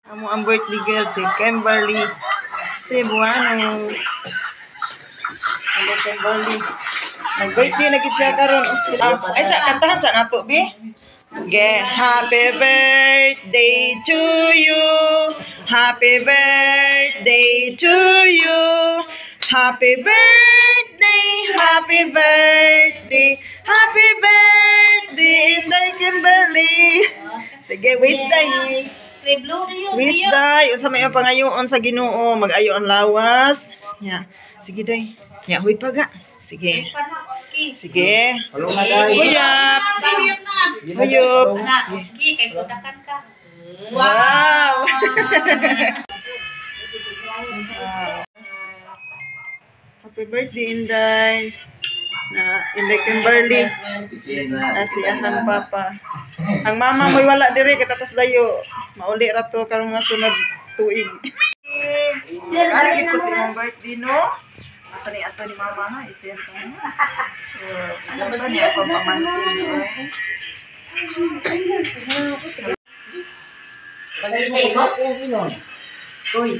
Amo ang birthday girl, si Kimberly Cebuano. Hello, Kimberly. Nag-birthday na gid siya karon. Ah, ay sa kantahan sa nato bi. Ge, happy birthday to you. Happy birthday to you. Happy birthday, happy birthday, happy birthday, Inday Kimberly. Sige, wish day. Wish day. Unsa may imong pangayoon sa Ginoo, mag-ayo ang lawas. Ya. Sige day. Ya, huy pa ga. Sige. Sige. Huyap. Huyop. Sige, kay kudakan ka. Wow! Happy birthday, Inday. Na Inday Kimberly. Na si ahang papa. Ang mama mo'y wala diri kay tapos layo. Mauli ra to karong mga sunod tuig. Ano gid ko sa imong birthday, no? Ato ni mama ha, isend to mo. So, ano pa niya akong pamangkin, oy. Uy,